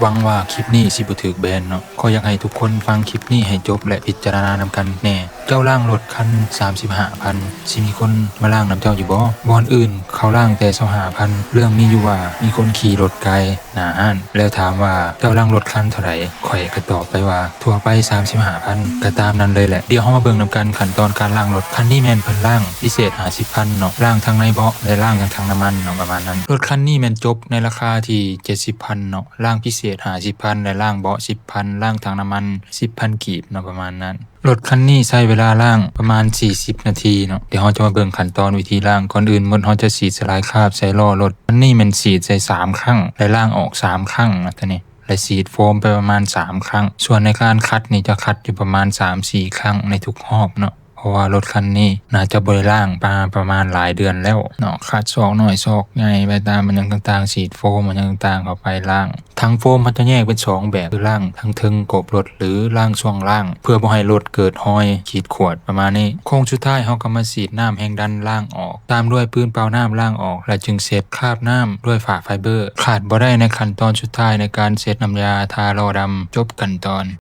ຫວັງວ່າຄລິບນີ້ຊິບໍ່ຖືກແບນເນາະ. ຂໍຢາກໃຫ້ທຸກຄົນຟັງຄລິບນີ້ໃຫ້ຈົບ ແລະ ພິຈາລະນານຳກັນແດ່. ເຈົ້າລ້າງລົດຄັນສາມສິບຫ້າພັນ ຊິມີຄົນມາລ້າງນຳເຈົ້າຢູ່ບໍ່? ບ່ອນອື່ນເຂົາລ້າງແຕ່ຊາວຫ້າພັນ. ເລື່ອງມີຢູ່ວ່າ ມີຄົນຂີ່ລົດກາຍໜ້າຮ້ານ ແລ້ວຖາມວ່າ ເຈົ້າລ້າງລົດຄັນເທົ່າໃດ? ຂ້ອຍກໍຕອບໄປວ່າ ທົ່ວໄປສາມສິບຫ້າພັນ ກໍຕາມນັ້ນເລີຍແຫຼະ. ດຽວເຮົາມາເບິ່ງນຳກັນຂັ້ນຕອນການລ້າງລົດ. ຄັນນີ້ແມ່ນເພິ່ນລ້າງພິເສດຫ້າສິບພັນເນາະ, ລ້າງທັງໃນເບາະ ແລະ ລ້າງທັງ ທັງນ້ຳມັນເນາະ ປະມານນັ້ນ. ລົດຄັນນີ້ແມ່ນຈົບໃນລາຄາທີ່ເຈັດສິບພັນເນາະ, ລ້າງພິເສດຫ້າສິບພັນ ແລະ ລ້າງເບາະສິບພັນ, ລ້າງຖັງນ້ຳມັນສິບພັນກີບເນາະ ປະມານນັ້ນ. ລົດຄັນນີ້ໃຊ້ເວລາລ້າງປະມານສີ່ສິບນາທີເນາະ. ດຽວເຮົາຈະມາເບິ່ງຂັ້ນຕອນວິທີລ້າງ. ກ່ອນອື່ນໝົດ ເຮົາຈະສີດສະຫຼາຍຄາບໃສ່ລໍ້ລົດ. ອັນນີ້ແມ່ນສີດໃສ່ສາມຄັ້ງ ແລະ ລ້າງອອກສາມຄັ້ງນະ ຕົວນີ້ ແລະ ສີດໂຟມໄປປະມານສາມຄັ້ງ. ສ່ວນໃນການຂັດນີ້ ຈະຂັດຢູ່ປະມານສາມສີ່ຄັ້ງໃນທຸກຮອບເນາະ. ເພາະວ່າລົດຄັນນີ້ໜ້າຈະບໍ່ໄດ້ລ້າງມາປະມານຫຼາຍເດືອນແລ້ວເນາະ. ຂັດຊອກນ້ອຍຊອກໃຫຍ່ໄປຕາມອັນຫຍັງຕ່າງໆ, ສີດໂຟມອັນຫຍັງຕ່າງໆເຂົ້າໄປລ້າງ. ຖັງໂຟມເຮົາຈະແຍກເປັນສອງແບບ ຄືລ້າງທາງເທິງກົບລົດ ຫຼື ລ້າງຊ່ວງລ່າງ ເພື່ອບໍ່ໃຫ້ລົດເກີດຮອຍຂີດຂວາດປະມານນີ້. ໂຄ້ງສຸດທ້າຍເຮົາກໍມາສີດນ້ຳແຮງດັນລ້າງອອກ, ຕາມດ້ວຍປືນເປົ່ານ້ຳລ້າງອອກ ແລະ ຈຶ່ງເຊັດຄາບນ້ຳດ້ວຍຜ້າໄຟເບີ. ຂາດບໍ່ໄດ້ໃນຂັ້ນຕອນສຸດທ້າຍໃນການເຊັດນ້ຳຢາທາລໍ້ດຳ. ຈົບຂັ້ນຕອນ.